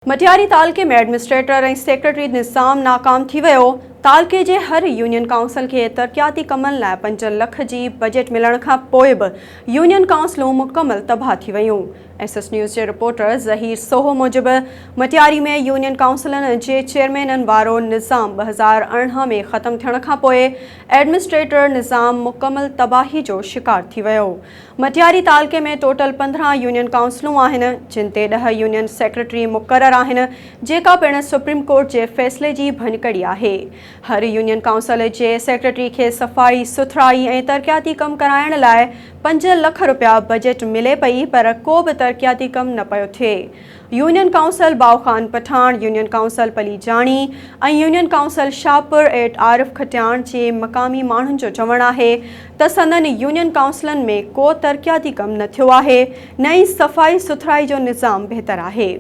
مٽياري تعلقي ۾ administrator ۽ secretary نظام ناڪام ٿي ويو، تعلقي جي هر يونين ڪائونسل کي ترقياتي ڪمن لاء 5 لک جي بجيٽ ملڻ کان پوء به يونين ڪائونسلون مڪمل تباهه ٿي ويون. ايس ايس نيوز جي رپورٽر ظهير سوهو موجب مٽياري ۾ يونين ڪائونسلن جي چيئرمينن وارو نظام 2018 ۾ ختم ٿيڻ کان پوء ايڊمنسٽريٽر نظام مڪمل تباهي جو شڪار ٿي ويو. مٽياري تعلقي ۾ ٽوٽل 15 يونين ڪائونسلون آهن، جن تي ڏهه يونين سيڪريٽري مقرر آهن، جيڪا پڻ سپريم ڪورٽ جي فيصلي جي ڀڃڪڙي آهي. هر يونين ڪائونسل جي سيڪريٽري کي صفائي سٿرائي ۽ ترقياتي ڪم ڪرائڻ لاء 5 لک رپيا بجيٽ ملي پئي پر ڪو به ترقياتي ڪم نه پيو ٿئي. Union council Bao Khan Pathan, union council Palejani ۽ union council Shahpur at Arif Khatian جي مقامي ماڻهن جو چوڻ آهي ته سندن يونين ڪائونسلن ۾ ڪو ترقياتي ڪم نه ٿيو آهي نه ئي صفائي سٿرائي جو نظام بهتر آهي.